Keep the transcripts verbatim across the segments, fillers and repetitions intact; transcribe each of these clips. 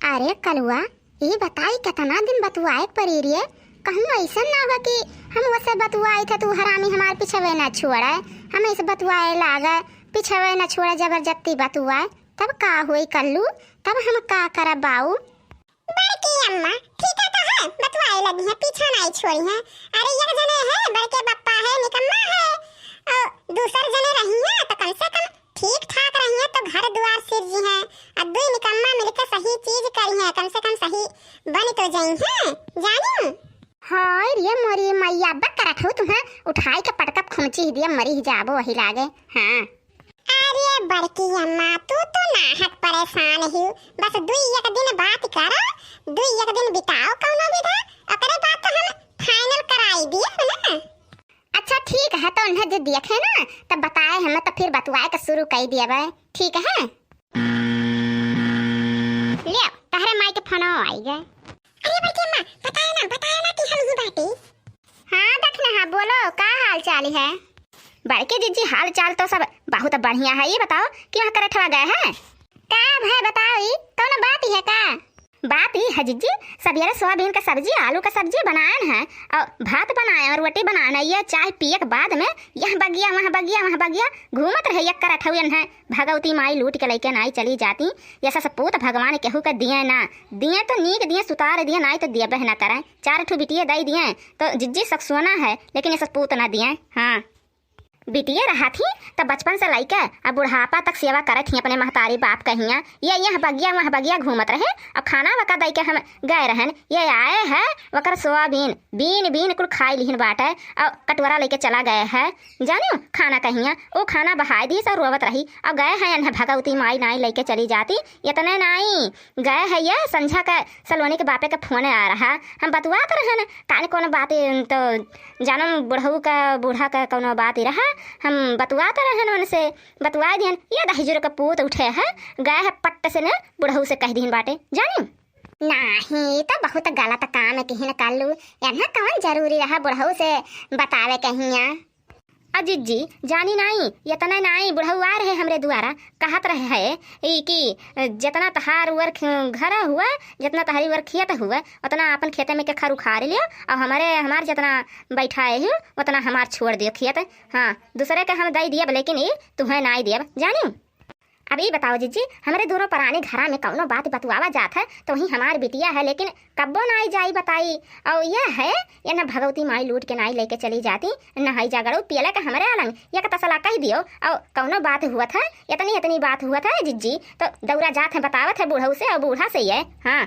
अरे कलुआ, ई बताई केतना दिन बतुआए के परी रे? कहूँ अइसन ना हो कि हम ओसे बतुआई थे, तू हरामी हमार पिछवे ना छोड़े, हम ऐसे बतुआए लागे, पिछवे ना छोड़े, जबरदस्ती बतुआए, तब का होई कल्लू, तब हम का करब बाऊ? बड़की अम्मा, ठीक है तो है, बतुआए लगी है, पीछा नाई छोड़ी है। अरे एक जने है, बड़के बप्पा है, निकम्मा है, और दूसर जने रही है तो कम से कम ठीक ठाक रही है तो घर दुआर सिरजी है, और दुई निकम्मा मिलके सही चीज करी है, कम से कम सही बन तो जाई है, जानी? हाय रे मोरी मैया, बक करत हो तुम्हें, उठाई के पटकब खुमची ही दिया, मरी ही जाबो वही लागे। हाँ। अरे बड़की अम्मा, तू तो नाहक परेशान ही, बस दुई एक दिन बात करो, दुई एक दिन बिताओ कौनो विधा, ओकरे बाद तो हम final कराई दिए ना। अच्छा ठीक है, तो उन्हें जे देखे ना, तब बताए हमें, तो फिर बतुआए के शुरू कर दिया बे, ठीक है? ले, तहरे माई के फोनो आई गए। अरे बड़की अम्मा, बताए ना, बताए ना कि हम ही बाटी। हाँ दखना, हाँ बोलो, का हाल चाल है? बड़की जिज्जी, हाल चाल तो सब बहुत बढ़िया है। ये बताओ कि वहाँ करठवा गए है? का भाई बताओ, ई कौन बात है का? बात ई है जिज्जी, सवेरे सोयाबीन का सब्जी, आलू का सब्जी बनायन है और भात बनाए और रोटी बनायन है। ये चाय पिए के बाद में यहाँ बगिया, वहाँ बगिया, वहाँ बगिया घूमत रहे। एक करठौयन है, भगवती माई लूट के लइके नाई चली जाती। ये ससपूत भगवान केहू के दिए ना, दिए तो नीक दिए, सुतार दिए, नाई तो दिए बह ना करें। चार ठो बिटिये दई दिए तो जिज्जी सक सोना है, लेकिन ये ससपूत ना दिए। हाँ। बिटिये रहा थी, त बचपन से लइके अब बुढ़ापा तक सेवा करत ही अपने महतारी बाप कहिया। ये यह बगिया वह बगिया घूमत रहे, अब खाना वका दई के हम गए रहन। ये आए है, वकर सोयाबीन बीन बीन कुल खाई लिहिन बाटे, और कटोरा लेके चला गए है, जानियो, खाना कहिया। ओ खाना बहाय दी, सब रोवत रही, और गए है, इन्हें भगवती माई नाई लेके चली जाती। इतने नाई, गए है ये संझा का सलोनी के बापे के फोन आ रहा, हम बतुआत रहन, काले कोनो बात तो जानम बुढ़ऊ का, बूढ़ा का कौनो बात ही रहा, हम बतुआत रहन उनसे, बतुआ दिहन, ये दहिजुर का पूत उठे है, गए है पट्ट से ने बुढ़ऊ से कह दिहन बाटे, जानी? नाही, ई तो बहुत गलत काम किहिन कल्लू, यहाँ कौन जरूरी रहा बुढ़ऊ से बतावे कहिया? अ जिज्जी, जानी नाई, इतना नाई, बुढ़ऊ आ रहे हमरे दुआरा, कहत रहे है ई कि जितना तहार उअर ख-, घर हुआ, जितना तहारी उअर खेत हुआ, उतना अपन खेते में के खर उखाड़ लियो, और हमारे, हमार जितना बैठाए हो, उतना हमार छोड़ दियो खेत। हाँ, दूसरे के हम दई दियब, लेकिन ई तुहें नाई दियब, जानी? अब ई बताओ जिज्जी, हमरे दोनों परानी घरा में कौनो बात बतुआवा जात है, तो वहीं हमार बिटिया है, लेकिन कब्बो नाई जाई बताई। और यह है, ये ना भगवती माई लूट के नाई लेके चली जाती, नहाई जागड़ो पियला के हमरे आलंग, ये का तसला कह दियो। और कौनो बात हुआ था, इतनी, इतनी बात हुआ था जिज्जी, तो दौरा जात है, बतावत है बूढ़ऊ से और बूढ़ा से ये। हाँ।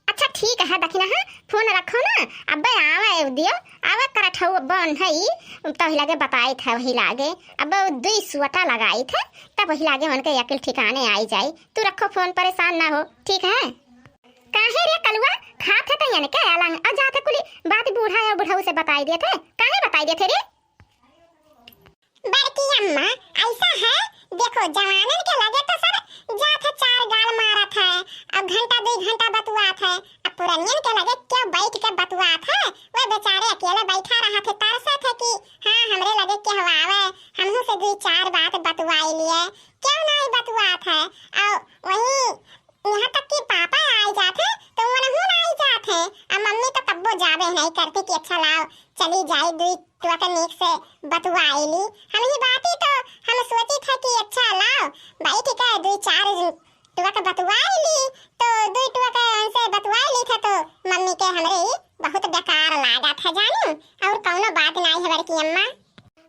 अच्छा ठीक है, दखिना है, फोन रखो ना, अब्बे आवे दियो, आवे करत हऊ, अब्बे ओन्हई, तही लगे बताइत है, वही लागे, अब्बे दुई सुअटा लगाइत है, तब वही लागे उनके अकिल ठिकाने आई जाई। तू रखो फोन, परेशान ना हो, ठीक है? काहे रे कलुआ, खात है तो यनके अलंग, आ जात है कुली बात बूढ़ा या बुढ़ऊ से बताई देत है, काहे बताई देत है रे? बड़की अम्मा, ऐसा है, देखो, जवानन के लगे तो सब जात है, चार गाल मारत है, अब घंटा दुई घंटा बतुआत है, अब पुरनियन के लगे क्यों बैठ के बतुआत है? वे बेचारे अकेले बैठा रहत है, तरसत है कि हाँ, हमरे लगे केहू आवे, हमहू से दुई चार बात बतुआई लिए, क्यों नहीं बतुआत है? और वहीं यहाँ तक कि पापा आई जात है, तो वो नहीं आई जात है। अब मम्मी तो कब्बो जाबे नहीं करती कि अच्छा लाओ, चली जाई, दुई टुआ के नीक से बतुआई ली। हम ही बाती तो हम सोची थे कि अच्छा लाओ, बैठ के दुई चार टुआ के बतुआई ली, तो दुई टुआ के उनसे बतुआई ली थे, तो मम्मी के हमरे ही बहुत बेकार लागत है, जानी, और कौनो बात नहीं है बड़की अम्मा।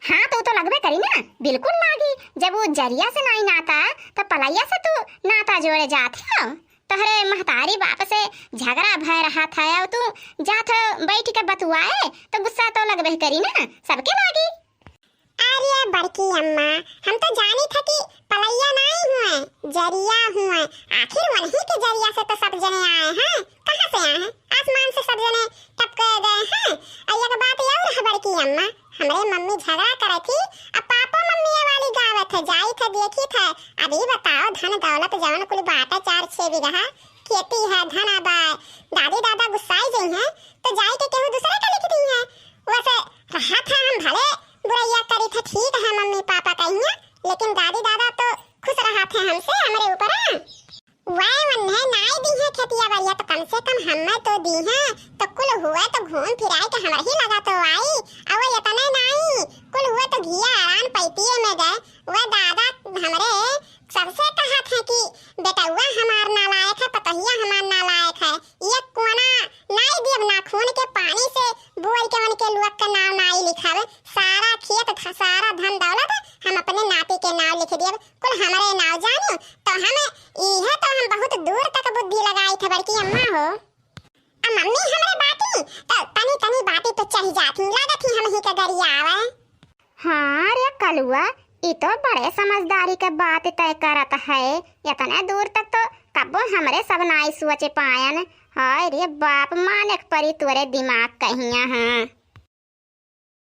हाँ, तो, तो लगबे करी ना, बिल्कुल लागी। जब वो जरिया से नाई नाता, तो पलैया से तू नाता जोड़े जात हो। तोहरे महतारी बाप से झगड़ा भय रहा था, और तू जात हो बैठ के बतुआए, तो गुस्सा तो लगबे करी ना, सबके लागी। अरे बड़की अम्मा, हम तो जानी था कि पलैया नाई हुए, जरिया हुए। आखिर वही के जरिया से तो सब जने आए हैं। कहाँ से आए हैं? आसमान से सब जने टपके गए हैं। और एक बात और है बड़की अम्मा, हमरे मम्मी झगड़ा करे थी, अब पापो मम्मी ये वाली गावत है, जाई थे, देखी थे। अभी बताओ, धन दौलत जवन कुल बाटे, चार छह बीघा खेती है, धन अब दादी दादा गुस्साई गई हैं, तो जाई के केहू दूसरे के लिख दी है। वैसे रहा था, हम भले बुरैया करी थे, ठीक है, मम्मी पापा कहिया, लेकिन दादी दादा तो खुश रहा थे हमसे, हमरे ऊपर। वै वन्हे नाई दी है खेती से कम हमें तो दीहें, तो कुल हुए तो घूम फिराई के हमरे ही लगा तो आई। अउ इतने नाई, कुल हुए तो घिया आरान पैतिये में गए। वह दादा हमरे सबसे कहत है कि बेटउआ हमार नालायक है, पतोहिया हमार नालायक है, ये कोना नाई देब, नाखून के पानी से बोल के उनके लोग के नाव नाई लिखावे। सारा खेत ध-, सारा धन दौलत हम अपने नाती के नाव लिख देब, कुल हमरे नाव जानी। तो हम इहे तो हम बहुत दूर तक बुद्धि लगाई थे बड़की अम्मा हो। आ मम्मी हमरे बाटी तो तनी तनी बाती पे चढ़ जाती, लागत ही हम ही के गरियावे। हाँ रे कलुआ, ई तो बड़े समझदारी के बात तय करत है। इतने दूर तक तो कब्बो हमरे सब नाई सोचे पायन। हाय रे बाप, मानेक परी तोरे दिमाग कहिया है।